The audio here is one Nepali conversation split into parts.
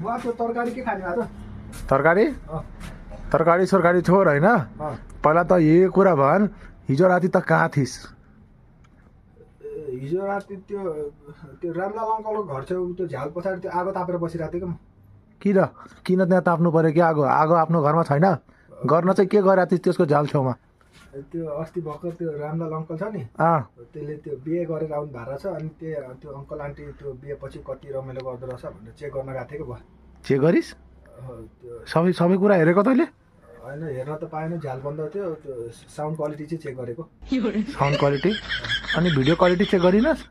म त्यो तरकारी के खाने भए त तरकारी तरकारी सरकारी छोड होइन पहिला त यही कुरा भन हिजो राति त कहाँ थिइस् हिजो राति त्यो रामलाल अङ्कलको घर छेउ त्यो झ्याल पछाडि त्यो आगो तापेर बसिरहेको थिएँ किन त्यहाँ ताप्नु पर्यो कि आगो आफ्नो घरमा छैन गर्न चाहिँ के गरेर थिइस् त्यसको झ्याल छेउमा त्यो अस्ति भर्खर त्यो रामलाल अङ्कल छ नि त्यसले त्यो बिहे गरेर आउनु भएको छ अनि त्यो अङ्कल आन्टी त्यो बिहेपछि कति रमाइलो गर्दो रहेछ भनेर चेक गर्न गएको थिएँ कि चेक गरिस् सबै कुरा हेरेको तैँले होइन हेर्न त पाएन झ्याल बन्द थियो त्यो साउन्ड क्वालिटी चाहिँ चेक गरेको साउन्ड क्वालिटी अनि भिडियो क्वालिटी चेक गरिनस्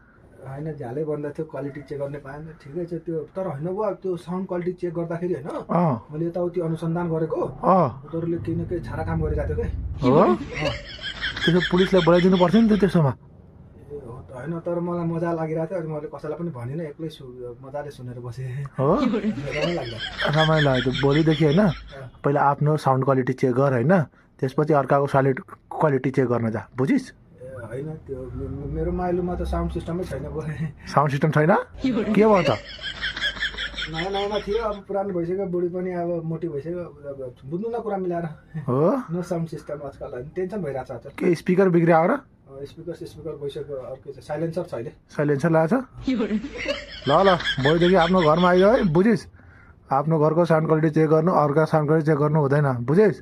होइन झ्यालै बन्द थियो क्वालिटी चेक गर्ने पाएन ठिकै छ त्यो तर होइन बुवा त्यो साउन्ड क्वालिटी चेक गर्दाखेरि होइन मैले यताउति अनुसन्धान गरेको उनीहरूले केही न केही छाडा काम गरिरहेको थियो हो त्यसो पुलिसलाई बोलाइदिनु पर्थ्यो नि त त्यसोमा होइन तर मलाई मजा लागिरहेको थियो अनि मैले कसैलाई पनि भनिनँ एक्लै मजाले सुनेर बसेँ हो रमाइलो लाग्यो भोलिदेखि होइन पहिला आफ्नो साउन्ड क्वालिटी चेक गर होइन त्यसपछि अर्काको क्वालिटी चेक गर्न जा बुझिस् होइन त्यो मेरो माइलोमा त साउन्ड सिस्टमै छैन साउन्ड सिस्टम छैन के भयो त नयाँ नयाँमा थियो अब पुरानो भइसक्यो बुढी पनि अब मोटी भइसक्यो बुझ्नु न कुरा मिलाएर हो नो साउन्ड सिस्टम आजकल टेन्सन भइरहेको छ के स्पिकर बिग्रियो र स्पिकर गइसक्यो अर्को चाहिँ साइलेन्सर छ अहिले साइलेन्सर लगाएको छ ल भोलिदेखि आफ्नो घरमा आइज है बुझिस् आफ्नो घरको साउन्ड क्वालिटी चेक गर्नु अर्का साउन्ड क्वालिटी चेक गर्नु हुँदैन बुझिस्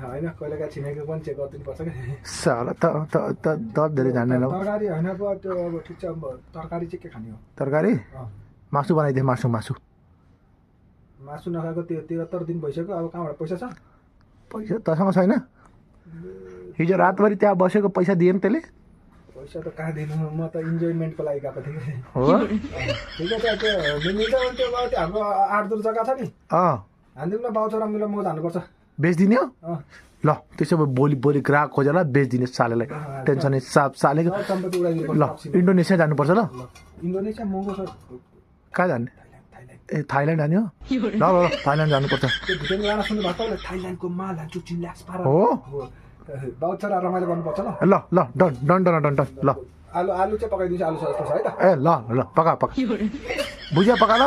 होइन कहिलेकाहीँ छिमेकीको पनि चेक गरिदिनु पर्छ कि साला त धेरै जान्दैन तरकारी होइन अब त्यो अब ठिक छ अब तरकारी चाहिँ के खाने हो तरकारी मासु बनाइदिए मासु नखाएको त्यो 73 दिन भइसक्यो अब कहाँबाट पैसा छ पैसा तसँग छैन हिजो रातभरि त्यहाँ बसेको पैसा दिएँ त्यसले पैसा त कहाँ दिनु म त इन्जोयमेन्टको लागि गएको थिएँ हो ठिकै छ त्यो मिल्छ त्यो हाम्रो 8 दूर जग्गा छ नि हानिदिउँ न बाउचरा मिलो म जानुपर्छ बेचिदिने हो ल त्यसो भए भोलि ग्राहक खोजेर बेचिदिने सालेलाई टेन्सन सालेको ल इन्डोनेसिया जानुपर्छ ल इन्डोनेसिया महँगो छ कहाँ जाने ए थाइल्यान्ड जाने हो ल थाइल्यान्ड जानुपर्छ थाइल्यान्डको माल हो बाउचरा रमाइलो गर्नुपर्छ ल डन ल आलु चाहिँ पकाइदिन्छु आलु सस्तो छ है त ए ल पका बुझ्यो पका ल